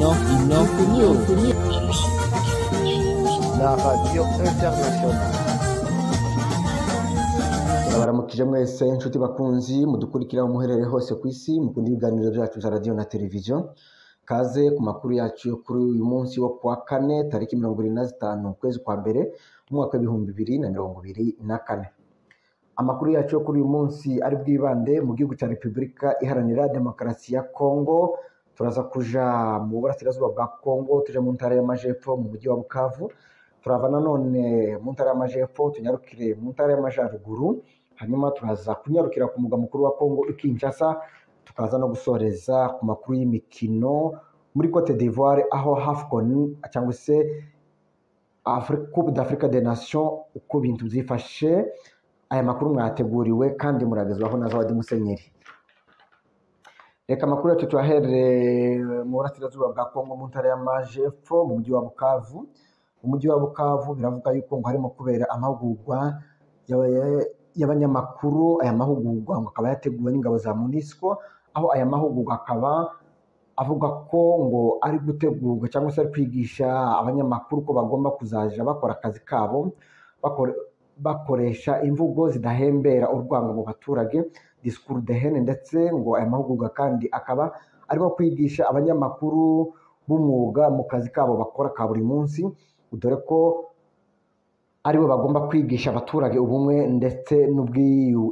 Ino, Ino, News. La radio internationale. Baramukije mwese inshuti bakunzi mudukurikira muherere hose ku isi, mukunda ibiganiro byacu bya radio na televiziyo. Kaze ku makuru yacu yo kuri uyu munsi wo kuwa kane tariki 25 ukwezi kwa mbere umwaka 2024. Amakuru yacu yo kuri uyu munsi ari bwibande mu gihugu cya Repubulika Iharanira Demokarasi ya Kongo. Turaza kuja mu burasirazuba bwa Kongo, tuja mu ntara y'Amajepfo mu mujyi wa Bukavu. Turava nanone mu ntara y'Amajepfo tunyarukire mu ntara y'Amajyaruguru, hanyuma turaza kunyarukira ku mugwa mukuru wa Kongo i Kinshasa, tukaza no gusoreza ku makuru y'imikino muri Cote d'Ivoire aho AFCON cyangwa se Coupe d'Afrique des Nations uko bintu byifashe. Aya makuru mwateguriwe kandi muragezwaho na Zawadi Musenyeri. Reka amakuru yacu tuyahere mu burasirazuba bwa Kongo mu ntara y'Amajepfo mu mujyi wa Bukavu. Mu mujyi wa Bukavu biravuga yuko ngo harimo kubera amahugurwa y'abanyamakuru. Aya mahugurwa ngo akaba yateguwe n'ingabo za MONUSCO, aho aya mahugurwa akaba avuga ko ngo ari gutegurwa cyangwa se ari kwigisha abanyamakuru ko bagomba kuzaja bakora akazi kabo bakoresha imvugo zidahembera urwango mu baturage, discours de haine. Ndetse ngo aya mahugurwa kandi akaba arimo kwigisha abanyamakuru b'umwuga mu kazi kabo bakora ka buri munsi, dore ko aribo bagomba kwigisha abaturage ubumwe ndetse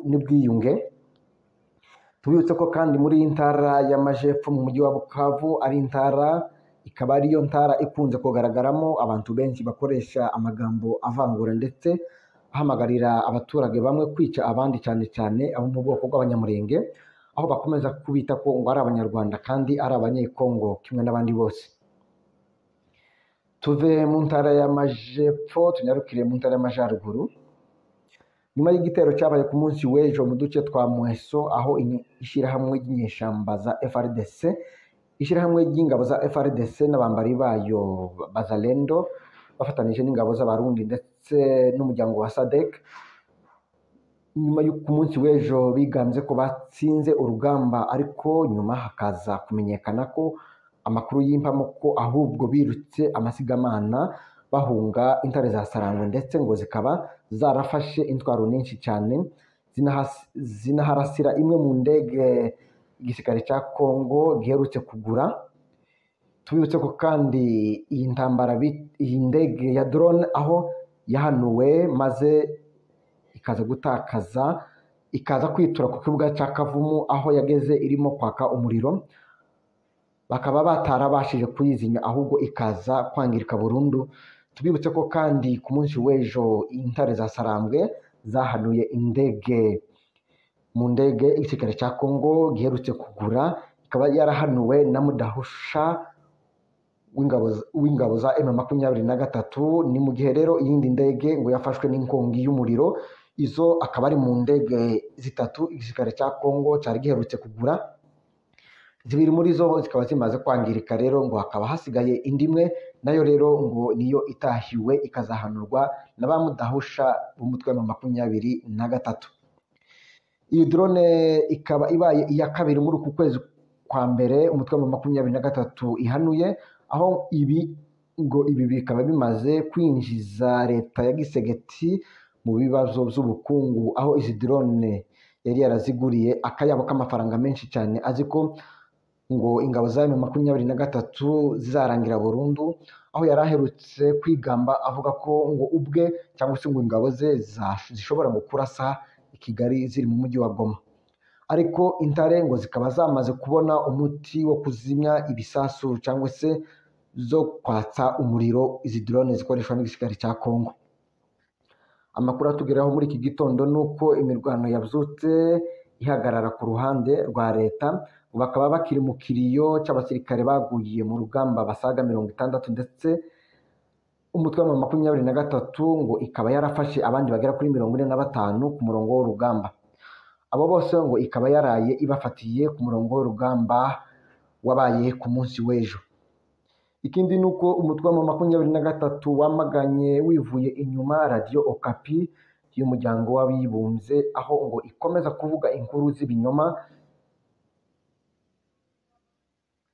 n'ubwiyunge. Tubibutse ko kandi muri iyi ntara y'Amajepfo mu mujyi wa Bukavu ari intara, ikaba ariyo ntara ikunze kugaragaramo abantu benshi bakoresha amagambo avangura ndetse ahamagarira abaturage bamwe kwica abandi, cyane cyane abo mu bwoko bw'Abanyamurenge, aho bakomeza kubita ko ngo ari Abanyarwanda kandi ari Abanyekongo kimwe n'abandi bose. Tuve mu ntara y'Amajepfo tunyarukire mu ntara y'Amajyaruguru. Nyuma y'igitero cyabaye ku munsi w'ejo mu duce twa Mweso, aho ishyirahamwe ry'inyeshyamba za FARDC, ishyirahamwe ry'ingabo za FARDC n'abambari bayo Bazalendo bafatanije n'ingabo z'Abarundi ndetse n'umuryango wa SADC, nyuma y'uko ku munsi w'ejo bigambye ko batsinze urugamba, ariko nyuma hakaza kumenyekana ko amakuru y'impamo ko ahubwo birutse amasigamana bahunga intare za Sarangwe, ndetse ngo zikaba zarafashe intwaro nyinshi cyane, zinaharasira imwe mu ndege igisirikare cya Kongo giherutse kugura. Tubibutse ko kandi iyi ntambara, iyi ndege ya drone aho yahanuwe maze ikaza gutakaza, ikaza kwitura ku kibuga cya Kavumu aho yageze irimo kwaka umuriro, bakaba batarabashije kuyizimya ahubwo ikaza kwangirika burundu. Tubibutse ko kandi ku munsi w'ejo intare za Sarambwe zahanuye indege mu ndege igisirikare cya Kongo giherutse kugura, ikaba yarahanuwe na Mudahusha w'ingabo za M23. Ni mu gihe rero iyindi ndege ngo yafashwe n'inkongi y'umuriro, izo akaba ari mu ndege zitatu igisirikare cya Kongo cyari giherutse kugura, zibiri muri zo zikaba zimaze kwangirika, rero ngo hakaba hasigaye indi imwe nayo rero ngo niyo itahiwe ikazahanurwa na ba Mudahusha b'umutwe wa 23. Iyi drone ikaba ibaye iya kabiri muri uku kwezi kwa mbere umutwe wa 23 ihanuye, aho ibi ngo ibi bikaba bimaze kwinjiza leta ya Gisegeti mu bibazo by'ubukungu, aho izi drone yari yaraziguriye akayabo k'amafaranga menshi cyane, azi ko ngo ingabo za M23 zizarangira burundu, aho yari aherutse kwigamba avuga ko ngo ubwe cyangwa se ngo ingabo ze zishobora ngo kurasa i Kigali ziri mu mujyi wa Goma. Ariko intare ngo zikaba zamaze kubona umuti wo kuzimya ibisasu cyangwa se zo kwatsa umuriro izi drone zikoreshwa n'igisirikare cya Kongo. Amakuru atugeraho muri iki gitondo nuko imirwano yabyutse ihagarara ku ruhande rwa leta, bakaba bakiri mu kiriyo cy'abasirikare baguye mu rugamba basaga 60, ndetse umutwe wa 23 ngo ikaba yarafashe abandi bagera kuri 45 ku murongo w'urugamba. Abo bose ngo ikaba yaraye ibafatiye ku murongo w'urugamba wabaye ku munsi w'ejo. Ikindi nuko umutwe wa 23 wamaganye wivuye inyuma Radio Okapi y'umuryango w'abibumbye, aho ngo ikomeza kuvuga inkuru z'ibinyoma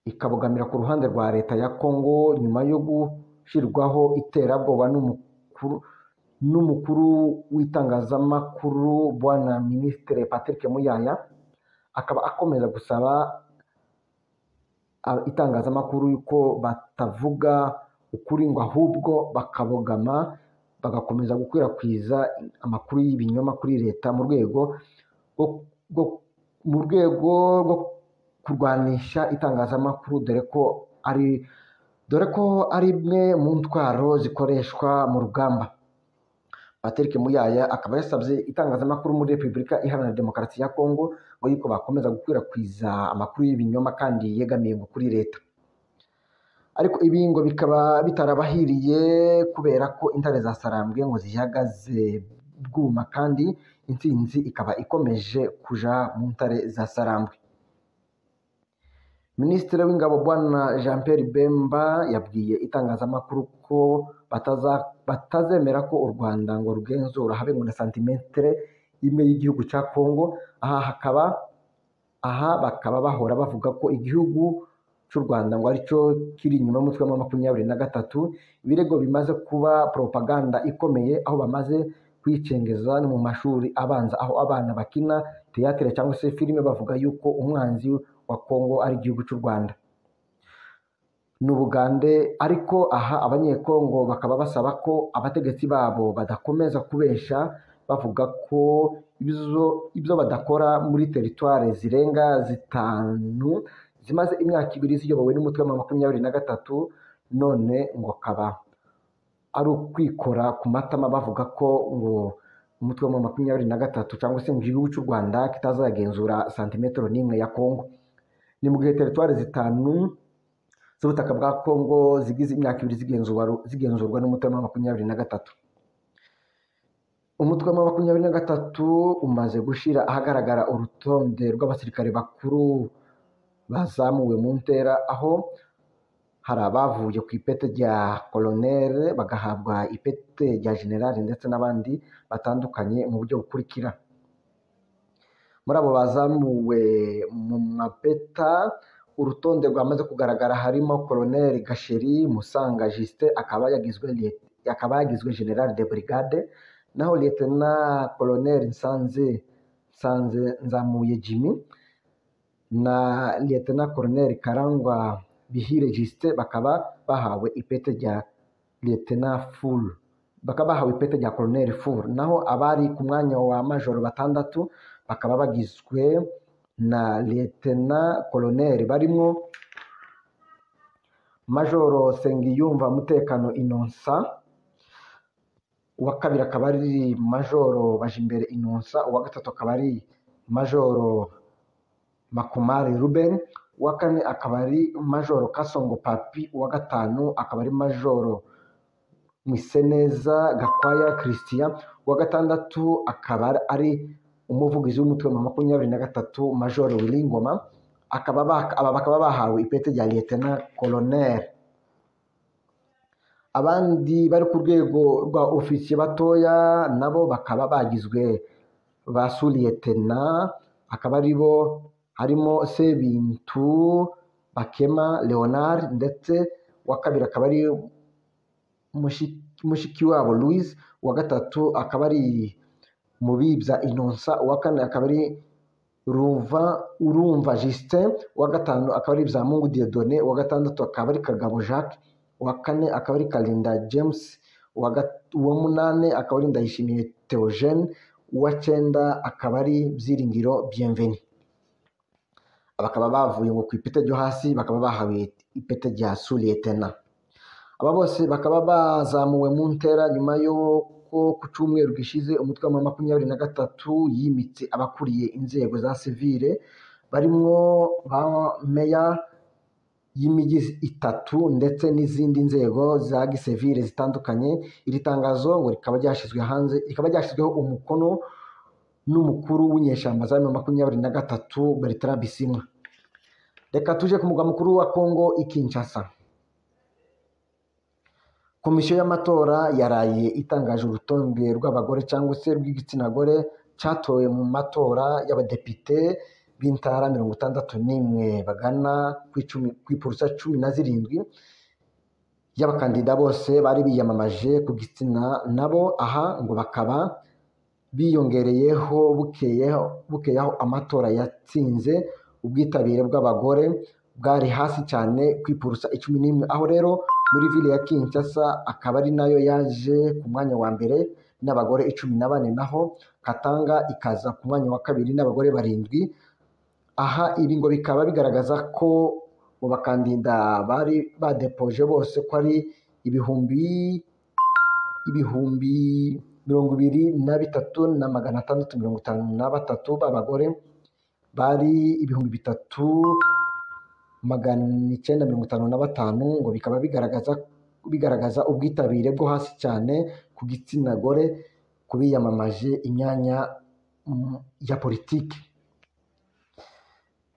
ikabogamira ku ruhande rwa leta ya Kongo nyuma yo gushyirwaho iterabwoba n'umukuru w'itangazamakuru Bwana Minisitiri Patrick Muyaya, akaba akomeza gusaba itangazamakuru yuko batavuga ukuri ngo ahubwo bakabogama bagakomeza gukwirakwiza amakuru y'ibinyoma kuri leta mu rwego rwo kurwanisha itangazamakuru, dore ko ari imwe mu ntwaro zikoreshwa mu rugamba. Patrick Muyaya akaba yasabye itangazamakuru muri Repubulika Iharanira Demokarasi ya Kongo ngo yuko bakomeza gukwirakwiza amakuru y'ibinyoma kandi yegamiye ngo kuri leta. Ariko ibi ngo bikaba bitarabahiriye kubera ko intare za Sarambwe ngo zihagaze bwuma kandi intsinzi ikaba ikomeje kuja mu ntare za Sarambwe. Minisitiri w'Ingabo Bwana Jean Pierre Bemba yabwiye itangazamakuru ko batazemera ko u Rwanda ngo rugenzura habe ngo na santimetere imwe y'igihugu cya Kongo. Aha bakaba bahora bavuga ko igihugu cy'u Rwanda ngo aricyo kiri inyuma y'umutwe wa 23, ibirego bimaze kuba propaganda ikomeye aho bamaze kwicengeza no mu mashuri abanza aho abana bakina teatire cyangwa se filime bavuga yuko umwanzi wa Kongo ari igihugu cy'u Rwanda n'Ubugande. Ariko aha abanyekongo bakaba basaba ko abategetsi babo badakomeza kubesha bavuga ko ibyo badakora muri teritware zirenga 5 zimaze imyaka 2 ziyobowe n'umutwe wa 23, none ngo akaba ari ukwikora ku matama bavuga ko ngo umutwe wa 23 cyangwa se igihugu cy'u Rwanda kitazagenzura santimetero n'imwe ya Kongo. Ni mu gihe teritwari 5 z'ubutaka bwa Kongo zigize imyaka 2 zigenzurwa n'umutwe wa 23. Umutwe wa 23 umaze gushira ahagaragara urutonde rw'abasirikare bakuru bazamuwe mu ntera, aho hari abavuye ku ipete rya colonel bagahabwa ipete rya general ndetse n'abandi batandukanye mu buryo bukurikira. Muri abo bazamuwe mu mapeta urutonde rwamaze kugaragara harimo Colonel Gasheri Musanga Justin akaba yagizwe general de brigade, naho Lieutenant Colonel Nsanze Nzamuye Jimmy na Lieutenant Colonel Karangwa Bihire Justin bakaba bahawe ipete rya Lieutenant Full, bakaba bahawe ipete rya Colonel Full, naho abari ku mwanya wa majoro 6 bakaba bagizwe na Lieutenant Colonel barimo Majoro Sengiyumva Mutekano Innocent, uwa kabiri akaba ari Majoro Bajimbere Innocent, uwa gatatu akaba ari Majoro Makumari Ruben, uwa kane akaba ari Majoro Kasongo Papi, uwa gatanu akaba ari Majoro Mwiseneza Gakwaya Christian, uwa gatandatu akaba ari umuvugizi w'umutwe wa 23 Majoro Wilingoma, aba bakaba bahawe ipete rya Lieutenant Colonel. Abandi bari ku rwego rwa ofisiye batoya nabo bakaba bagizwe ba sous-lieutenant, akaba ari bo harimo Sebintu Bakema Leonard, ndetse wa kabiri akaba ari Mushikiwabo Louise, uwa gatatu akaba ari Mubibya Innocent, uwa kane akaba ari Urumva Justin, uwa gatanu akaba ari Byamungu Dieudonné, uwa gatandatu akaba ari Kagabo Jacques, uwa kane akaba ari Kalinda James, uwa munane akaba ari Ndayishimiye Theogene, uwa cyenda akaba ari Byiringiro Bienvenu. Bakaba bavuye ngo ku ipete ryo hasi bakaba bahawe ipete rya sous-lieutenant. Aba bose bakaba bazamuwe mu ntera nyuma y'uko ku cyumweru gishize umutwe wa 23 yimitse abakuriye inzego za sivile barimo ba meya y'imijyi 3 ndetse n'izindi nzego za gisivile zitandukanye. Iri tangazo ngo rikaba ryashyizwe hanze, rikaba ryashyizweho umukono n'umukuru w'inyeshyamba za 23 Bertrand Bisimwa. Reka tuje ku mugwa mukuru wa Kongo i Kinshasa. Komisiyo y'amatora yaraye itangaje urutonde rw'abagore cyangwa se rw'igitsina gore cyatowe mu matora y'abadepite b'intara 61 bagana ku ipurusa 17 y'abakandida bose bari biyamamaje ku gitsina nabo. Aha ngo bakaba biyongereyeho bukeyeho amatora yatsinze ubwitabire bw'abagore bwari hasi cyane ku ipurusa 11. Aho rero muri ville ya Kinshasa akaba ari nayo yaje ku mwanya wa mbere n'abagore 14, naho Katanga ikaza ku mwanya wa kabiri n'abagore 7. Aha ibi ngo bikaba bigaragaza ko mu bakandida bari badepoje bose ko ari ibihumbi 23,653 b'abagore, bari 3,955, ngo bikaba bigaragaza ubwitabire bwo hasi cyane ku gitsina gore ku biyamamaje imyanya ya politiki.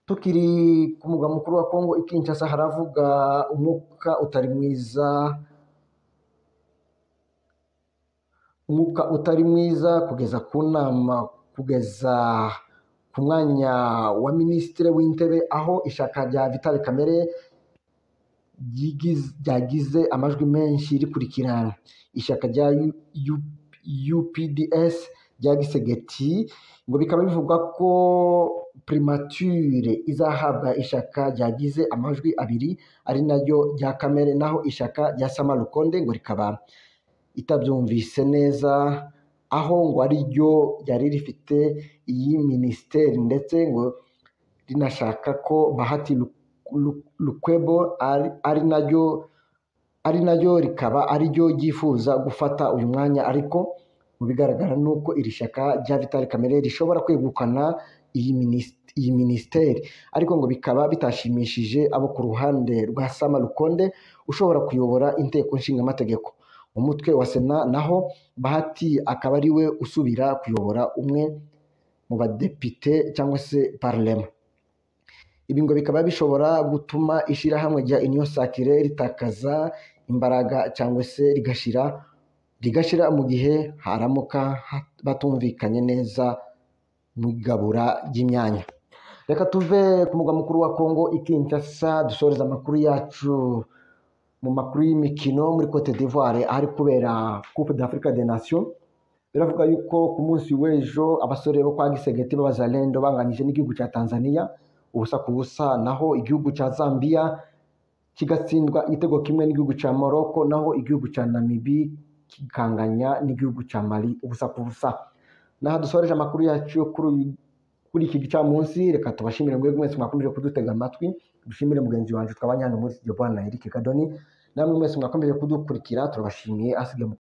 Tukiri ku mugwa mukuru wa Kongo i Kinshasa haravuga umwuka utari mwiza kugeza ku nama, kugeza ku mwanya wa minisitiri w'intebe, aho ishyaka rya Vital Kamerhe ryagize amajwi menshi rikurikirana ishyaka rya UPDS rya Gisegeti, ngo bikaba bivugwa ko primature izahabwa ishyaka ryagize amajwi 2 ari naryo rya Kamerhe, naho ishyaka rya Sama Lukonde ngo rikaba itabyumvise neza, aho ngo ari ryo ryari rifite iyi minisiteri, ndetse ngo rinashaka ko Bahati Lukwebo ari naryo rikaba ari ryo ryifuza gufata uyu mwanya. Ariko mu bigaragara nuko iri shyaka rya Vital Kamerhe rishobora kwegukana iyi minisiteri, ariko ngo bikaba bitashimishije abo ku ruhande rwa Sama Lukonde ushobora kuyobora inteko nshingamategeko umutwe wa Sena, naho Bahati akaba ari we usubira kuyobora umwe mu badepite cyangwa se parlema. Ibi ngo bikaba bishobora gutuma ishyirahamwe rya Union Sacrée ritakaza imbaraga cyangwa se rigashira mu gihe haramuka batumvikanye neza mu igabura ry'imyanya. Reka tuve ku mugwa mukuru wa Kongo i Kinshasa dusoreza amakuru yacu mu makuru y'imikino muri Cote d'Ivoire ahari kubera Coupe d'Afrique des Nations. Biravuga yuko ku munsi w'ejo abasore bo kwa Gisegeti b'Abazalendo banganyije n'igihugu cya Tanzania 0-0, naho igihugu cya Zambia kigatsindwa igitego kimwe n'igihugu cya Morocco, naho igihugu cya Namibia kikanganya n'igihugu cya Mali 0-0. Naha dusoreje amakuru yacu kuri iki gicamunsi. Reka tubashimire mwebwe mwese mwakomeje kudutega amatwi, dushimire mugenzi wanjye twabanye hano muri studio Bwana Eric Kadoni, namwe mwese mwakomeje kudukurikira turabashimiye. Asigaye